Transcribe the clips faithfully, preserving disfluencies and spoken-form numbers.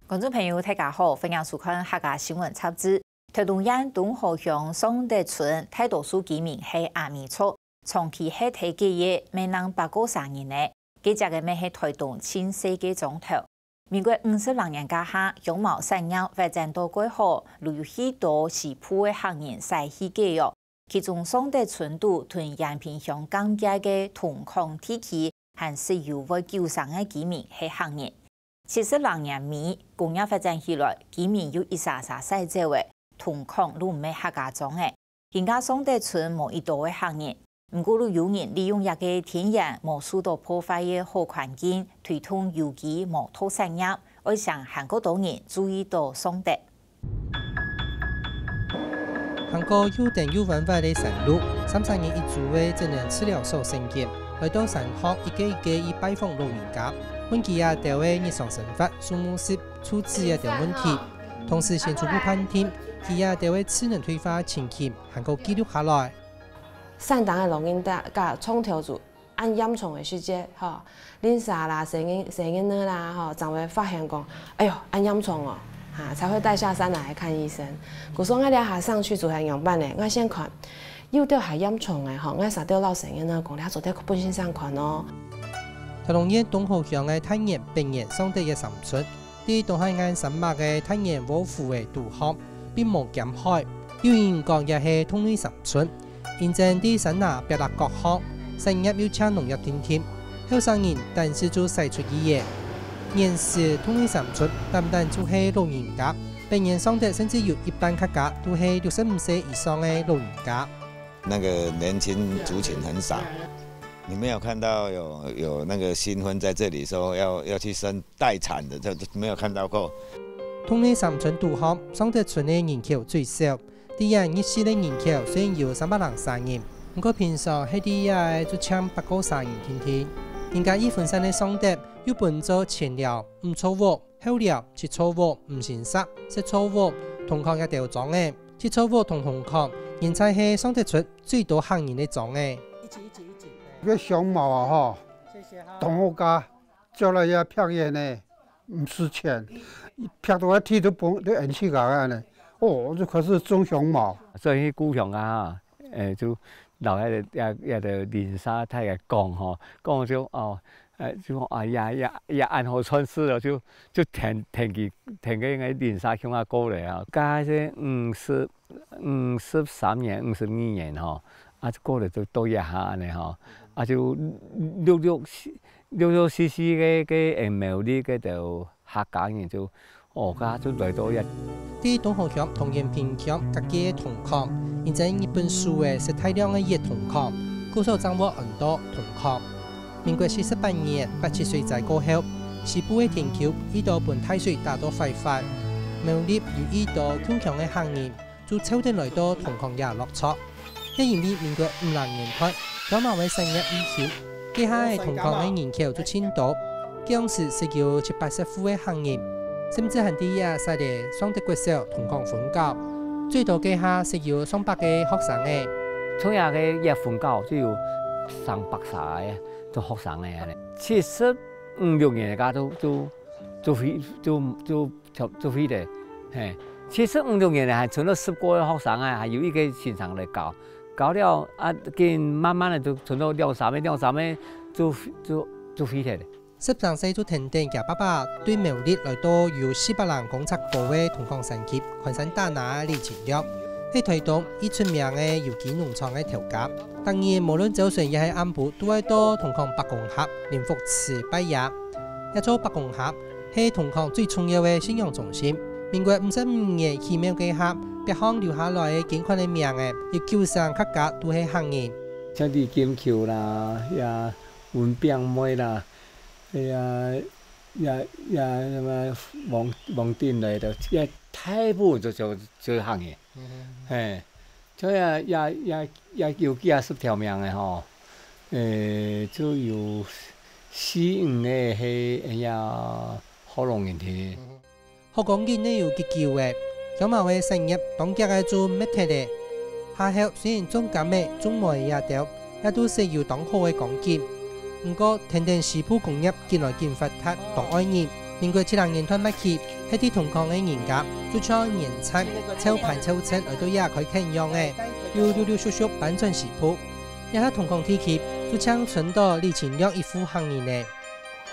觀眾朋友，大家好，歡迎收看客家新聞雜誌。臺東縣東河鄉尚德村大多數居民係阿美族，長期歇在該个，每人百過儕人呢。該跡个乜係臺東盡細个庄頭。民國五十零年該下，香茅產業發展到蓋好，有許多西部个客人徙去該哦。其中尚德村肚同延平鄉交界个銅礦地區，還識有會九成个居民係客人。 七十零年尾，工業發展起來，居民又一儕儕徙走了，銅礦就毋係客家莊了。今下尚德村無幾多个客人，毋過就有人利用這个田園無受到破壞个好環境，推動有機無毒產業，愛請還較多人注意到尚德。 行過又顛又彎彎个山路，三儕人一組个職能治療所成員，來到山項一個一個去拜訪老人家，問佢兜个日常生活、樹木、樹子這兜問題，同時先初步判定佢兜个智能退化情形，還過記錄下來。山頂个老人家，家長頭就 恁嚴重个時節，吼，鄰舍啦、細人、細人仔啦，吼，正會發現講，哎喲，恁嚴重哦，哈，才會帶下山來看醫生。故所𠊎這下上去就係仰般呢？𠊎先看，有兜還嚴重个，吼，𠊎煞兜摎細人仔講，你做得分先生看哦。臺東縣東河鄉个大園、北園、尚德个三村， 在東海岸山脈个大園臥虎个肚項，並無兼海，有人講這係洞內三村。因為在山林壁壢角項，產業又像農業定定，後生人單是就徙出去了。原始洞內三村單單就係老人家，北園尚德甚至有一半客家都係六十五歲以上个老人家。 那個年輕族群很少。你沒有看到有，有那個新婚在這裡說要，要去生待產的，這，這沒有看到過。洞內三村肚項，尚德村个人口最少。在這日時个人口雖然有三百零三人，毋過平常歇在這个就淨百過三人定定。人家已分散个尚德，又分做前寮、毋著屋、 後寮、七著屋、毋新社、十著屋、銅礦這兜庄仔，七著屋同銅礦，現在係尚德村最多客人个庄仔。該香茅啊吼，同學家叫來也劈園呢，毋使錢，劈到該地都分，都恁自家个呢。哦，這可是種香茅。所以去故鄉啊，誒，就摎該个，該，該个鄰舍大家講吼，講就，哦， 誒，就講，哎呀，也，也恁好賺事了，就，就跈，跈佢，跈个該鄰舍鄉下過來啊。該係五十，五十三年、五十二年吼，啊，過來就到這下恁呢吼，啊，就陸陸續，陸陸續續个，个，誒，苗栗該兜客家人就 哦，該就來到這。在東河鄉同延平鄉交界个銅礦，因為日本時代有大量个挖銅礦，故所正會安到銅礦。民國四十八年八七水災過後，西部个田坵已多分大水打到壞壞，苗栗有已多共鄉个客人，就湊等來到銅礦這落腳。 也因為民國五零年代，香茅个產業已興，該下个銅礦个人口就盡多，該央時識有七八十戶个客人，甚至還在這設立尚德國小銅礦分校，最多該下識有上百个學生仔。像這个這分校就有上百儕个做學生仔恁呢。七十五六年个就，就，就，就，就 就，就廢了。嘿，七十五六年呢，還存到十過个學生啊，還有一個先生來教，教了啊，緊慢慢个就存到兩三个，兩三个就，就，就廢忒了。十三歲就跈等厥爸爸對苗栗來到有四百零公尺高个銅礦山區，看山打獵个李清亮，係臺東已出名个有機農場个頭家。逐日無論朝晨也係暗晡，都愛到銅礦伯公盒、靈福祠拜爺。這座伯公盒 係銅礦最重要个信仰中心。民國五十五年起廟該下，壁項留下來个捐款个名仔，有九成客家都係客人。像李金球啦，呀，溫炳妹啦，呀，呀，呀，什麼王，王定來的，也大部分就，就，就客人。嘿，所以啊，也，也，也有幾啊十條命个吼，誒，就有四五个係，哎呀， 學老人个。學光景呢有幾久了，香茅个產業當遽个就滅忒了。下後雖然種柑仔、種梅這兜，也都識有當好个光景。毋過，跈等西部工業緊來緊發達，當愛人，民國七十年代末期，歇在東港个人家，就像年菜湊飯湊陣來到這開墾樣仔，又陸陸續續搬轉西部。這下東港地區就淨伸到李清亮一戶客人呢。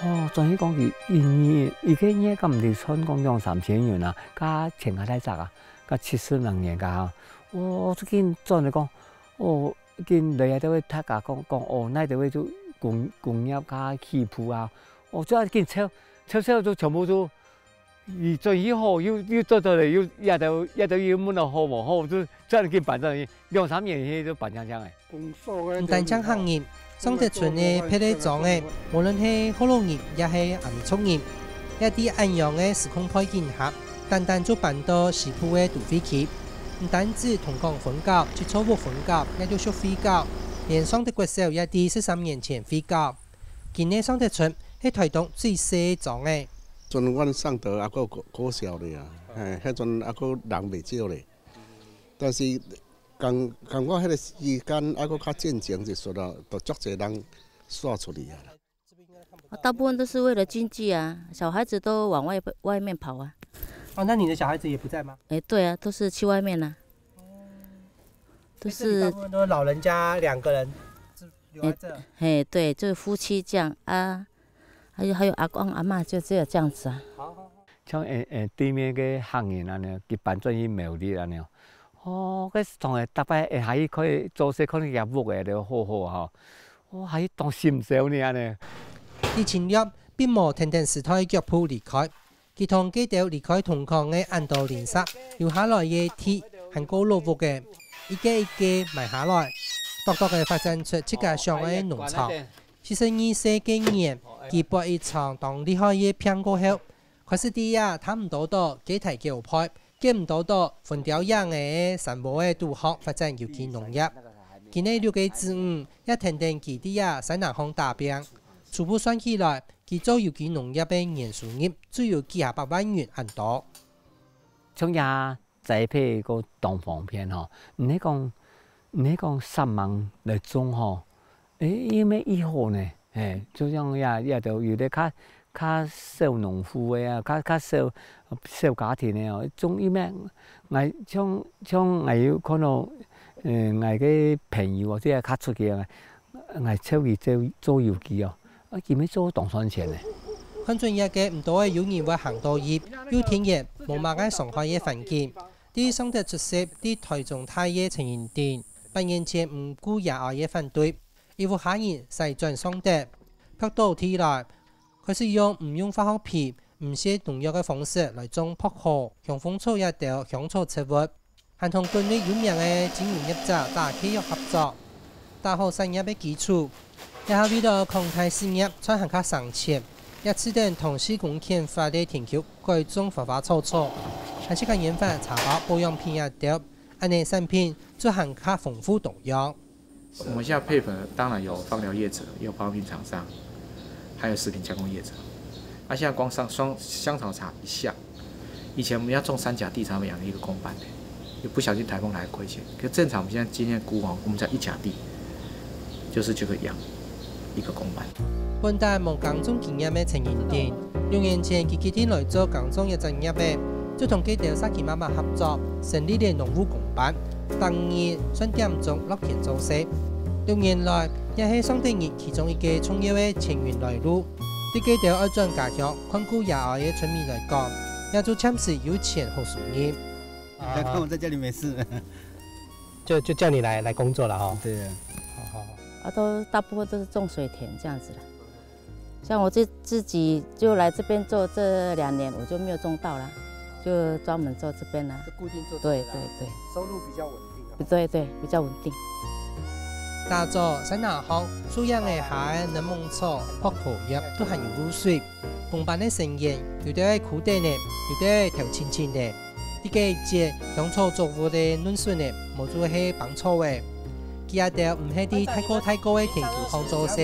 哦，轉去講佢一年，一個月敢毋知賺講兩三千銀啊，加錢加大隻啊，加七十零年加。哦，最近轉來講，哦，緊來啊，都會大家講講，哦，那都會就工工業加起步啊，哦，最要緊湊湊湊就全部都 佢轉去好，又又做做咧，又也都也都又問到好無好，就這樣緊辦，這樣兩三年去就辦淨淨咧。毋單淨客人，上德村个別个庄仔，無論係福佬人也係阿美族人，也在恁樣个時空背景下，單單就搬到西部个都會區，毋單止同工分校，就做屋分校，也就屬會校，連上德國小也在十三年前會校。今个上德村係臺東最細个庄仔。 陣阮上德猶閣國國小咧啊，嘿，迄陣猶閣人袂少咧。但是感感覺迄个時間猶閣較戰爭一撮啊，都足濟人徙出去啊啦。大部分都是為了經濟啊，小孩子都往外外面跑啊。哦，那你的小孩子也不在嗎？哎，對啊，都是去外面啊，都是。所以这里大部分都是老人家两个人留在这。哎，嘿，对，就是夫妻这样啊，还有还有阿公阿嬷，就只有这样子啊。好好好。像诶诶，对面个客人安尼，佢搬转去苗栗安尼哦。哦，个从来逐擺会下去可以做事，看你屋个了好好吼。哦，下去當心少呢安尼。李清亮並無跈等時代腳步離開，佢同該兜離開同鄉个恁多鄰舍留下來个地，還過老屋个，一個一個買下來，獨獨个發展出自家想愛个農場。四十二歲該年，佢發一場當厲害个病過後， 開始在這探毋多到雞啼狗吠，見毋多到分鳥影个山坡个肚項發展有機農業。今仔六個子女也跈等佢在這山林項打拚。初步算起來，佢做有機農業个年收入就有幾下百萬銀恁多。像這栽培个當方便吼，毋係講毋係講煞猛來種吼， 誒，因為以後呢，嘿，就像也也都有的較較小農戶的啊，較較小小家庭的哦，種因為𠊎像像𠊎有看到，呃，𠊎个朋友哦，這下較出去啊，𠊎湊佢做做有機哦，啊，佢乜做當賺錢呢。看準這個毋多會有人會行到入，又天然無麼个傷害个環境，在上德出世，在臺中大个陳英定，八年前毋顧爺哀个反對， 一屋下人徙轉上德，擗倒地來，開始用毋用化學肥、毋施農藥个方式來種薄荷、香蜂草這兜香草植物，還同國內有名个金融業者打契約合作，打好產業个基礎。這下為了擴大事業，賺還較省錢，也試等同時工研發个田坵改種花花草草，還自家研發茶包保養品這兜，恁呢產品就還較豐富多樣。 我們現在配合的當然有芳療業者，也有保養品廠商，還有食品加工業者。那現在光上香草茶一項，以前我們要種三甲地才能養一個公班的，也不小心颱風來虧錢。可正常我們現在今天估哦，我們在一甲地，就是這個養一個公班。本旦無耕種經驗个陳英定， 六年前，佢決定來做耕種个專業个，就同該兜社區媽媽合作，成立了農務公班，逐日算點鐘落田做事。六年來，也係上德人其中一個重要个錢銀來路。在該兜愛轉家鄉看顧爺哀个村民來講，也就暫時有錢好收入。你看我在家裡沒事。就就叫你來來工作了哈。對啊。好好好。啊，都大部分都是種水田這樣子啦。 像我自自己就來這邊做這兩年，我就沒有種稻啦，就專門做這邊啦。就固定做這個啦。對對對。收入比較穩定啊。對對，比較穩定。打早山林項樹影个下个檸檬草、薄荷葉都還有露水，公班个成員有兜係苦等呢，有兜係頭青青呢。 在該一節，香草作物个嫩筍仔，無就係崩草仔。佢這兜毋係在大个大个个田坵項做事，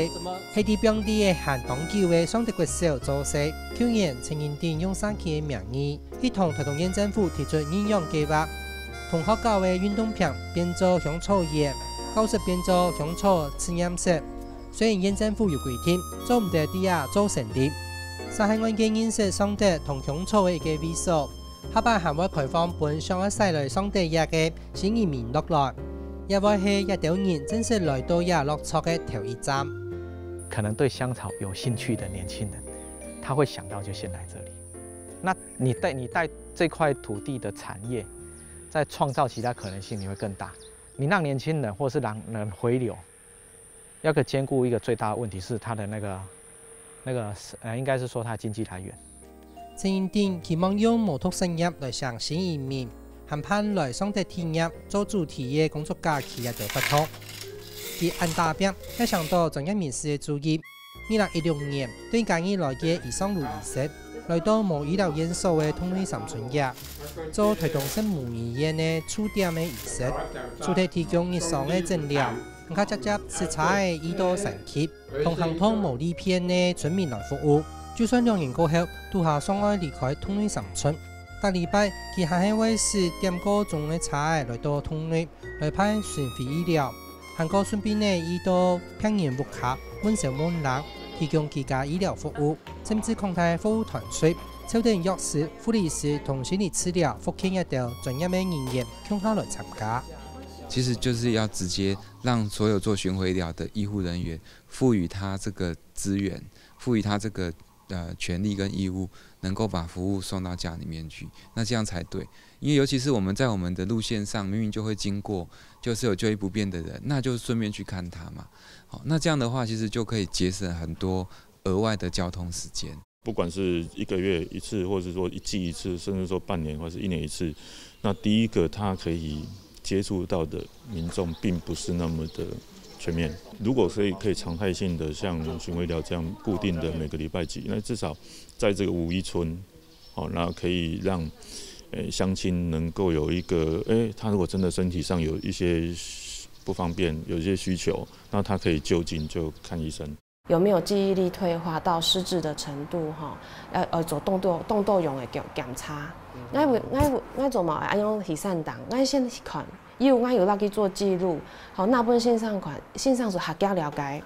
係在放在个還當久个上德國小做事。舊年，陳英定用社區个名義，去同臺東縣政府提出認養計畫，同學校个運動坪變做香草園，教室變做香草實驗室。雖然縣政府有規定，做毋得在這做生理，就係愛个認識上帝同鄉愁个一個位所。下擺還會開放分想愛徙來上帝這个新移民落來，也會係這兜人正式來到這落腳个頭一站。可能對香草有興趣的年輕人，他會想到就先來這裡。那你帶你帶這塊土地的產業，再創造其他可能性，你會更大。你讓年輕人或是讓人回流，要个兼顧一個最大的問題是他的那個那個呃，應該是說他的經濟來源。陳英定希望用無毒實驗來省新移民，還辦來上帝體驗做主題个工作假期也得發通。佢恁打拚，也想到專業人士个注意。二零一六年，對嘉義來个余尚如醫師，來到無醫療院所个同類三村這，做台東聖母醫院个駐點个醫師，除忒提供日常个診療，還較接接實際个醫療產業。 同行動無利便个村民來服務。就算兩年過後，都還想愛離開同類三村，逐禮拜佢還係會駛點個鐘个車仔來到同類，來辦巡迴醫療，還過順便呢醫到病人屋下，問燒問冷，提供居家醫療服務，甚至擴大服務團隊，招等藥師、護理師同心理治療復健這兜專業个人員共下來參加。其實就是要直接讓所有做巡迴醫療的醫護人員 賦予他這個資源，賦予他這個呃權利跟義務，能夠把服務送到家裡面去，那這樣才對。因為尤其是我們在我們的路線上，明明就會經過，就是有就醫不便的人，那就順便去看他嘛。好，那這樣的話，其實就可以節省很多額外的交通時間。不管是一個月一次，或是說一季一次，甚至說半年或是一年一次，那第一个他可以接触到的民众并不是那么的全面。如果可以可以常态性的像巡回医疗这样固定的每个礼拜几，那至少在这个五一村，哦，那可以让呃乡亲能够有一个，哎，他如果真的身体上有一些不方便，有一些需求，那他可以就近就看医生。 有没有记忆力退化到失智的程度哈，要呃做动作动作用的检检查。我我我做嘛会用去散档，我先去看，有我有落去做记录，好那本线上看，线上是合格了解。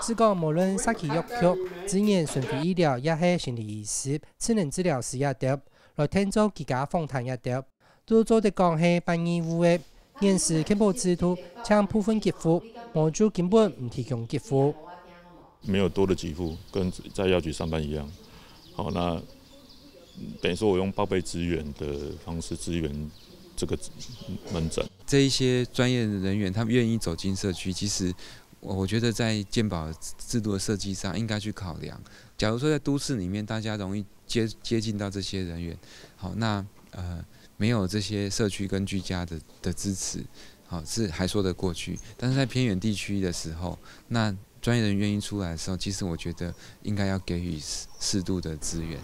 是讲无论社区药局、资源顺序医疗，也系心理医师、智能治疗师也得，来听做居家访谈也得， 都做得讲系办义务个。现时健保制度，请部分给付，无就根本毋提供给付。没有多的给付，跟在药局上班一样。好，那等于说我用报备支援的方式支援这个门诊。这一些专业的人员，他们愿意走进社区，其实我觉得在健保制度的设计上，应该去考量。假如说在都市里面，大家容易接接近到这些人员，好，那呃没有这些社区跟居家的的支持，好是还说得过去。但是在偏远地区的时候，那专业人员愿意出来的时候，其实我觉得应该要给予适适度的资源。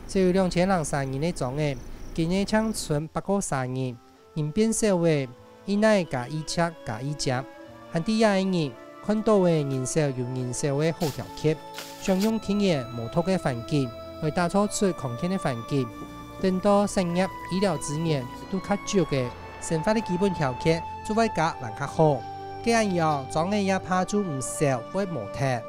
只有两千零三人个庄仔，今年青春不过三人，人变少个，一奶加一尺加一尺，还第一个人看到个人少有人少个好条件，想用天然无毒个环境，来打造出康健个环境。等到产业、医疗资源都较足个，生活个基本条件就会加还较好。这样样，庄仔也怕就毋少会无忒。